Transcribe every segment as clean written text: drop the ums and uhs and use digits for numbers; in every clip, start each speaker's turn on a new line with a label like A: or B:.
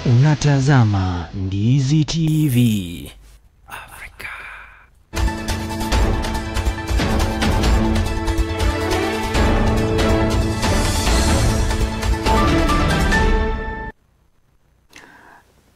A: Unatazama Ndizi TV Afrika.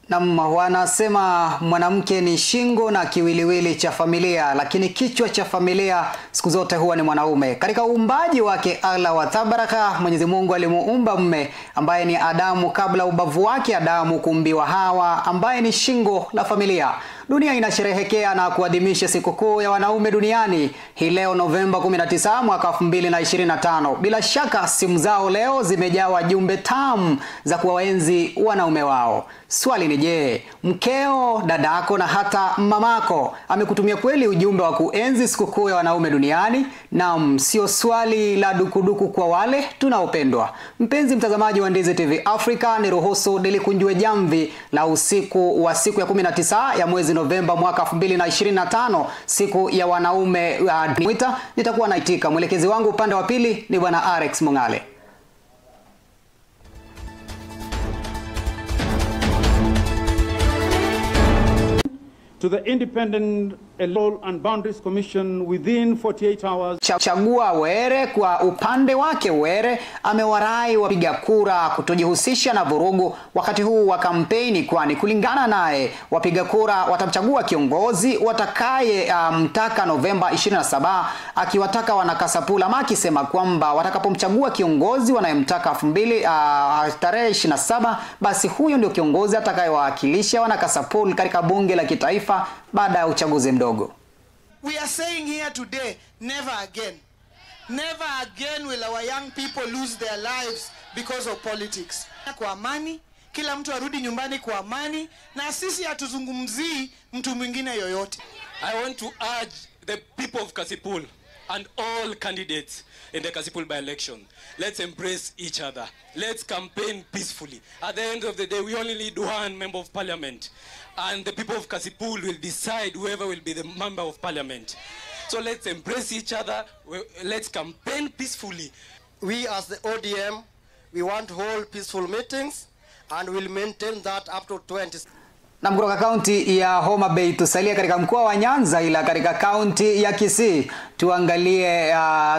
B: Na wanasema mwanamke ni shingo na kiwiliwili cha familia, lakini kichwa cha familia siku zote huwa ni mwanaume. Katika uumbaji wake Allah wa tabaraka, Mwenyezi Mungu alimuumba mume ambaye ni Adamu kabla ubavu wake Adamu kuumbiwa Hawa ambaye ni shingo la familia. Dunia inasherehekea na kuadhimisha sikukuu ya wanaume duniani hii leo Novemba 19 mwaka 2025. Bila shaka simu zao leo zimejawa jumbe tamu za kuwaenzi wanaume wao. Swali ni je, mkeo, dadako na hata mamako amekutumia kweli ujumbe wa kuenzi sikukuu ya wanaume duniani? Naam, sio swali la dukuduku kwa wale tunaopendwa. Mpenzi mtazamaji wa Ndizi TV Africa, niruhusu nilikunjue jamvi la usiku wa siku ya 19 ya mwezi Novemba mwaka 2025, siku ya wanaume mwita. Nitakuwa naitika. Mwelekezi wangu upande wa pili ni Bwana Alex Mongale.
C: To the Independent Electoral and Boundaries Commission within 48 hours.
B: Chagua Were kwa upande wake, Were amewarai wapiga kura kutojihusisha na vurugu wakati huu wa kampeni, kwani kulingana naye wapiga kura watamchagua kiongozi watakaye mtaka Novemba 27, akiwataka wanakasapula akisema kwamba watakapomchagua kiongozi wanayemtaka tarehe 27, basi huyo ndio kiongozi atakayewakilisha wanakasapula katika bunge la kitaifa baada ya uchaguzi mdogo.
D: We are saying here today, never again. Never again will our young people lose their lives because of politics. Kwa amani, kila mtu arudi nyumbani kwa amani, na sisi hatuzungumzii mtu mwingine yoyote.
E: I want to urge the people of Kasipul and all candidates in the Kasipul by-election, let's embrace each other. Let's campaign peacefully. At the end of the day, we only need one member of parliament, and the people of Kasipul will decide whoever will be the member of parliament. So let's embrace each other. Let's campaign peacefully.
F: We as the ODM, we want to hold peaceful meetings, and we'll maintain that up to 20.
B: Na kutoka kaunti ya Homa Bay tusalia katika mkoa wa Nyanza, ila katika kaunti ya Kisii tuangalie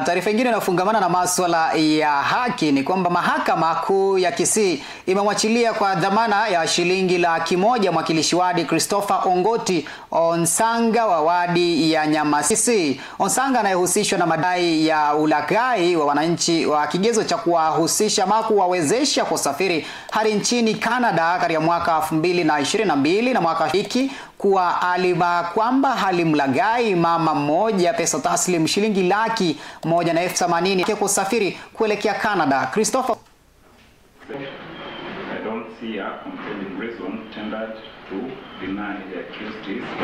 B: taarifa nyingine inayofungamana na masuala ya haki. Ni kwamba mahakama kuu ya Kisii imemwachilia kwa dhamana ya shilingi 100,000 mwakilishi wadi Christopher Ongoti Onsanga wa wadi ya Nyamasisi. Onsanga anayehusishwa na madai ya ulaghai wa wananchi wa kigezo cha kuwahusisha ama kuwawezesha kusafiri hadi nchini Canada katika mwaka 2022 na mwaka hiki kuwa alima kwamba alimlaghai mama mmoja pesa taslim shilingi 180,000 kusafiri kuelekea Canada. Christopher,
G: I don't see a compelling reason tendered to deny the accused his right.